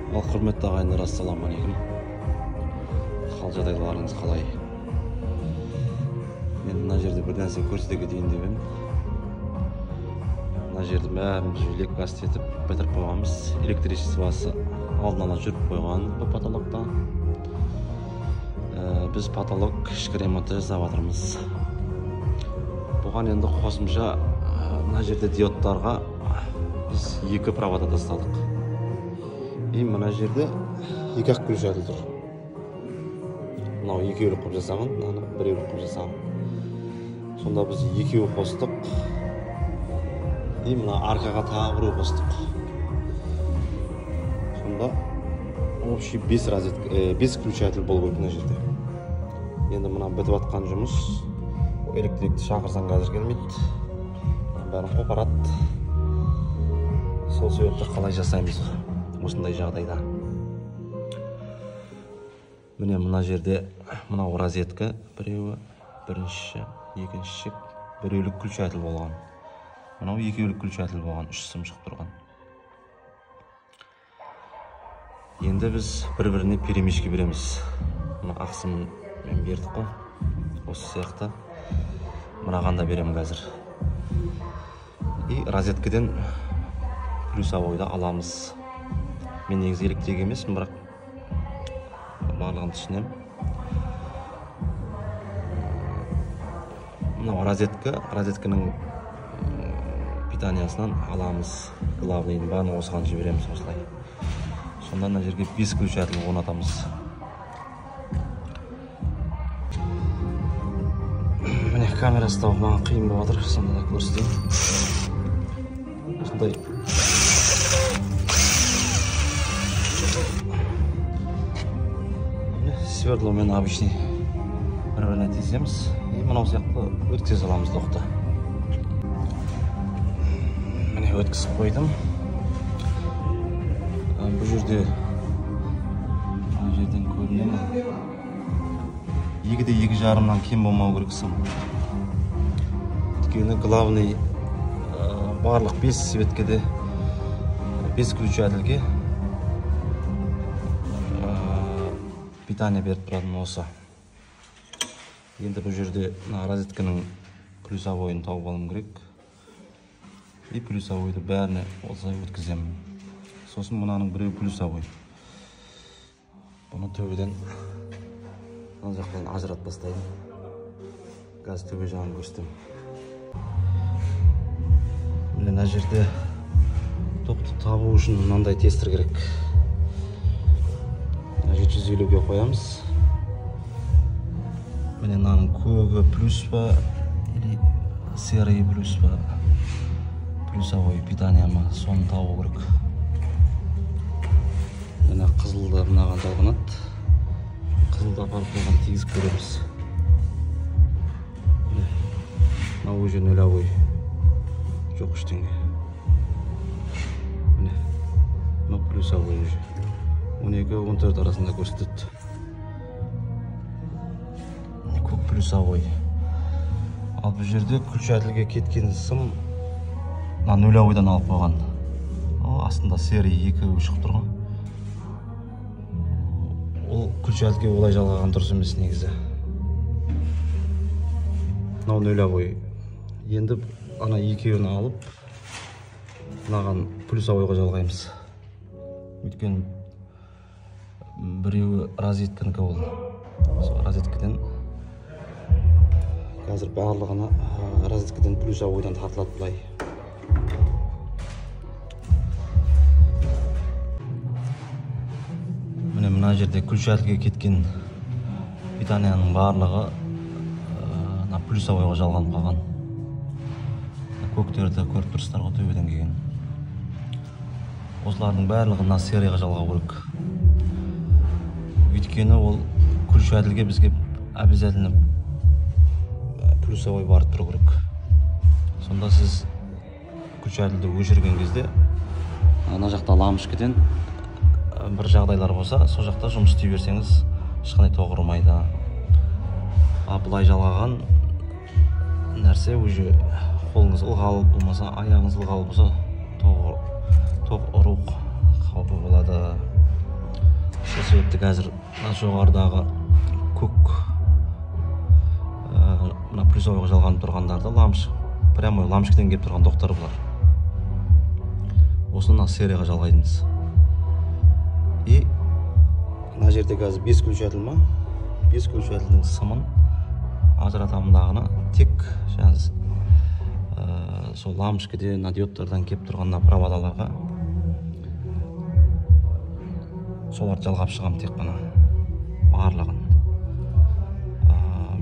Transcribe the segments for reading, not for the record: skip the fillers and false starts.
Ал құрметті ағайындар, ассалаумағалейкум. Хал жағдайларыңыз қалай? Мен мына жерде бір нәрсе көрсете кетейін деп едім. Мына жерді бәрін біз лепка етіп бітіріп қойғанбыз. Электричествосы алдын ала жүріп қойған бұл потолокта. Біз потолок ішкі ремонтты жасап жатырмыз. Бұған енді қосымша мына жерде диодтарға біз 2 провода тастадық. И мына жерде 2 ақ включатель тұр. Мынау екеулік қылып жасаған, мынаны біреулік қылып жасаған. Сонда біз екеуі қостық. И мына аркаға тағы біреу қостық. Сонда общий 5 розетка, 5 включатель болу керек мына жерде. Енді мына бітіп жатқан жұмыс, электрикті шақырсаң қазір келмейді. Бәрін қопарады. Сол себепті қалай жасаймыз осындай жағдайда? Міне мына жерде мынау розетка біреуі, бірінші, екінші біреулік включатель болған. Мынау екеулік включатель болған, 3 сым шығып тұрған. Енді біз бір-біріне перемешке береміз. Мына ақ сыммен бердік қой. Осы сияқты мынаған да беремін қазір. И розеткіден плюсовойды аламыз. Мен негізі электрик емеспін, бірақ барлығын түсінемін. Мынау розетка, розеткінің питаниясынан аламыз. Главныйын бәрін осыған жібереміз осылай. Сонда мына жерге 5 включатель орнатамыз. Міне камера ұстау маған қиын болып жатыр, сонда да көрсетейін. Осындай свердломен обычный бір-біріне тесеміз. И мынау сияқты өткізе саламыз тоқты. Міне өткізіп қойдым. Бұл жерде мына жерден көріне ме? Екі де екі жарымнан кем болмау керек сым. Өйткені главный барлық 5 светке де 5 включательге питание беріп тұратын осы. Енді бұл жерде мына розетканың плюсовойын тауып алуым керек. И плюсовойды бәріне осылай өткіземін. Сосын мынаның біреуі плюсовой. Бұны төбеден мына жақтан ажыратып тастаймын. Қазір төбе жағын көрсетемін. Міне мына жерде тоқты табу үшін мынандай тестер керек. 750-ге қоямыз. Міне мынаның көгі плюс па или серый плюс па, плюсовой питание ма, соны табу керек. Міне қызылды мынаған жалғанады. Қызылды апарып мынаған тигізіп көреміз. Міне мынау уже нулевой, жоқ ештеңе. Міне мынау плюсовой уже 12-14 арасында көрсетеді. Көк плюсовой. Ал бұл жерде включательге кеткен сым мына нулевойдан алып қойған. Ол астында серый 2 шығып тұр ғой. Ол включательге олай жалғаған дұрыс емес негізі. Мынау нулевой. Енді ана екеуін алып мынаған плюсовойға жалғаймыз. Өйткені біреуі розеткінікі ол. Сол розеткіден қазір барлығына розеткіден плюсовойдан тартылады былай. Міне мына жерде включательге кеткен питанияның барлығы мына плюсовойға жалғанып қалған. Көктерді көріп тұрсыздар ғой төбеден келген. Осылардың барлығын мына серыйға жалғау керек. Өйткені ол включательге бізге обязательно плюсовой барып тұру керек. Сонда сіз включательді өшірген кезде ана жақта лампочкадан бір жағдайлар болса, сол жақта жұмыс істей берсеңіз ешқандай тоқ ұрмайды. А былай жалғаған нәрсе уже қолыңыз ылғал болмаса, аяғыңыз ылғал болса тоқ ұру қаупі болады. Сол себепті қазір мына жоғарыдағы көк, мына плюсовойға жалғанып тұрғандарды прямой лампочкадан келіп тұрған тоқтар бұлар. Осыны мына серияға жалғаймыз. И мына жерде қазір 5 включатель ма? 5 включательдің сымын ажыратамын дағыны тек жаңағы сол лампочкадан, мына диодтардан келіп тұрған мына проводаларға соларды жалғап шығамын тек қана барлығын.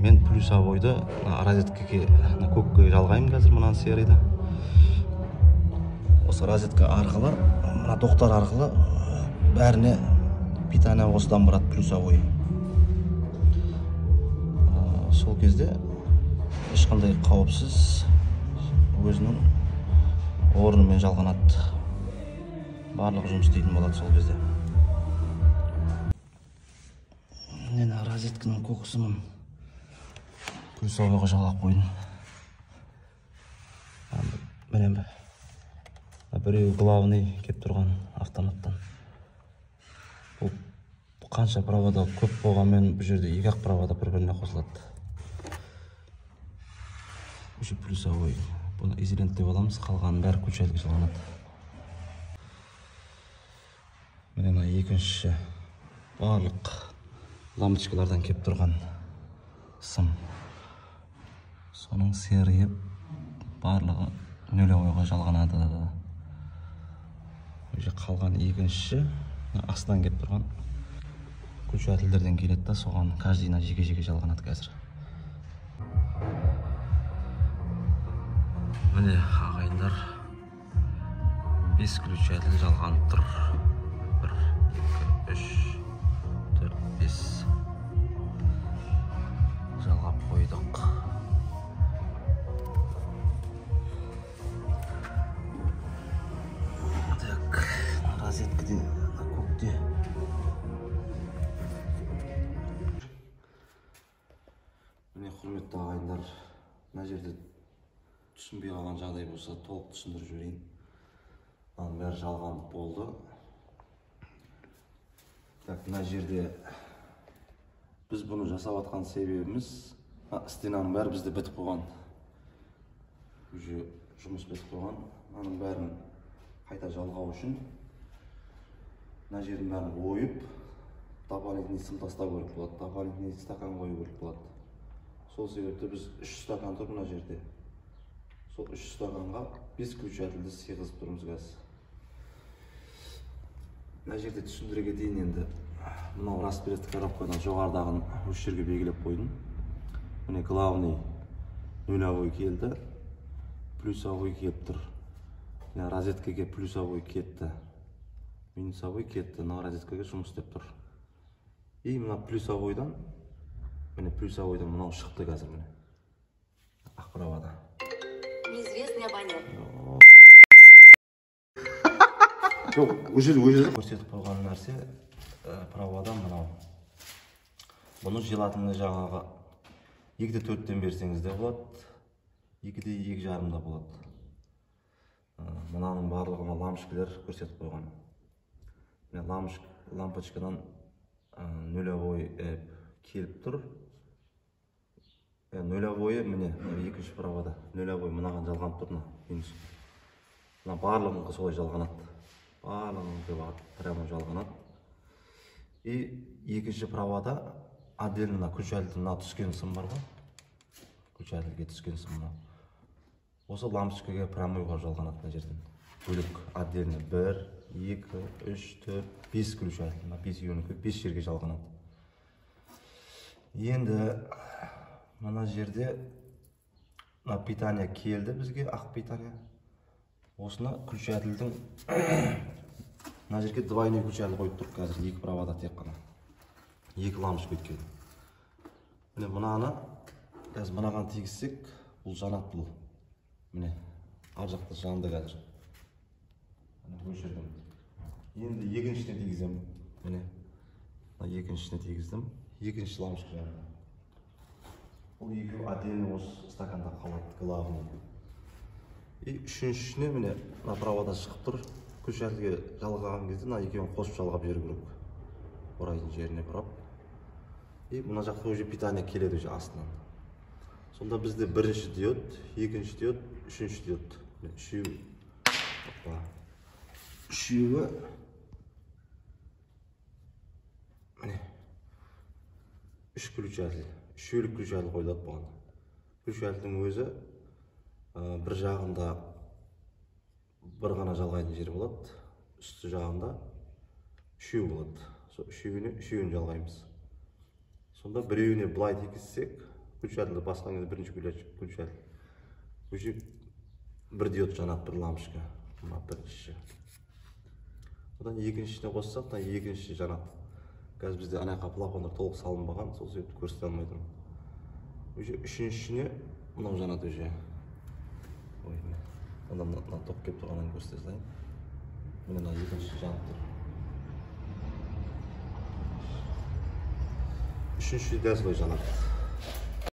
Мен плюсовойды розеткеге, мына көкке жалғаймын қазір, мына серийді. Осы розетка арқылы, мына тоқтар арқылы бәріне питание осыдан барады, плюсовой. Сол кезде ешқандай қауіпсіз өзінің орнымен жалғанады. Барлығы жұмыс істейтін болады сол кезде. Мен розетканың көк сымын плюсовойға жалғап қойдым. Міне, біреуі главный келіп тұрған автоматтан. Бұл қанша провода көп болғанмен, бұл жерде екі ақ провода бір-біріне қосылады. Уже плюсовой. Бұны изоленттеп аламыз, қалғанының бәрі включательге жалғанады. Міне, мына екінші барлық лампочкалардан келіп тұрған сым. Соның серийі барлығы нулевойға жалғанады. Уже қалған екінші астынан келіп тұрған включательдерден келеді да, соған каждыйына жеке-жеке жалғанады қазір. Міне, ағайындар, 5 включатель жалғанып тұр. 1, 2, 3, 4, 5 жалғап қойдық. Так, розеткіде, көкте. Міне, құрметті ағайындар, мына жерде түсінбей қалған жағдай болса, толық түсіндіріп жіберейін. Мынаның бәрі жалғанып болды. Так, мына жерде біз бұны жасап жатқан себебіміз, стенаның бәрі бізде бітіп қойған. Уже жұмыс бітіп қойған. Мынаның бәрін қайта жалғау үшін мына жердің бәрін ойып, дополнительный сым тастау керек болады, дополнительный стакан қою керек болады. Сол себепті біз 3 стакан тұр мына жерде. Сол 3 стаканға 5 включательді сыйғызып тұрмыз қазір. Мына жерде түсіндіре кетейін енді. Мынау распределительный коробкадан жоғарыдағын осы жерге белгілеп қойдым. Міне, главный нулевой келді, плюсовой келіп тұр. Міне, розеткаге плюсовой кетті, минусовой кетті, мына розеткаге жұмыс істеп тұр. И мына плюсовойдан, міне, плюсовойдан мынау шықты қазір, міне. Ақ провода. Неизвестный абонент. Жоқ, өшір. Көрсетіп қойған нәрсе провода мынау. Бұны желательно жаңағы 2,4-тен берсеңіз де болады, 2,2,5 да болады. Мынаның барлығына лампочкалар көрсетіп қойған. Міне, лампочкадан нулевой келіп тұр. Нулевойы міне, екінші провода. Нулевой мынаған жалғанып тұр, мына минус. Мына барлығынғы солай жалғанады. Барлығынғы прямо жалғанады. И екінші провода отдельно мына включательді, мына түскен сым бар ғой. Включательге түскен сым мынау. Осы лампочкаға прямой барып жалғанады мына жерден. Бөлек отдельно 1, 2, 3, 4, 5 включатель. Мына 5 үйенікі 5 жерге жалғанады. Енді мына жерде мына питание келді бізге, ақ питание. Осыны включательдің мына жерге двойной включатель қойып тұрық қазір, 2 провода тек қана. 2 лампочка өткен. Міне, мынаны қазір мынаған тигізсек, бұл жанады бұл. Міне, ар жақта жанды қазір. Міне, өшірдім. Енді екіншісіне тигіземін. Міне, мына екіншісіне тигіздім. Екінші лампочка жанды. Бұл екеуі отдельно осы стаканда қалады, главный. И үшіншісіне міне мына провода шығып тұр. Включательге жалғаған кезде мына екеуін қосып жалғап жіберу керек. Бұрайтын жеріне бұрап. И мына жақта уже питание келеді уже астынан. Сонда бізде бірінші диод, екінші диод, үшінші диод. Міне, үшеуі. Опа. Үшеуі. Міне. Үш включатель. Үшеулік включатель қойылады бұған. Включательдің өзі, бір жағында бір ғана жалғайтын жері болады, үсті жағында үшеу болады. Сол үшеуін жалғаймыз. Сонда біреуіне былай тигізсек, включательді басқан кезде бірінші включатель. Уже бір диод жанады, бір лампочка. Мына біріншісі. Одан екіншісіне қоссақ, мына екіншісі жанады. Қазір бізде ана жаққа плафондар толық салынбаған, сол себепті көрсете алмай тұрмын. Уже үшіншісіне мынау жанады уже. Ой, міне. Онда мына тоқ келіп тұрғанын көрсете салайын. Міне мына екіншісі жанып тұр. Үшіншісі дәл солай жанады.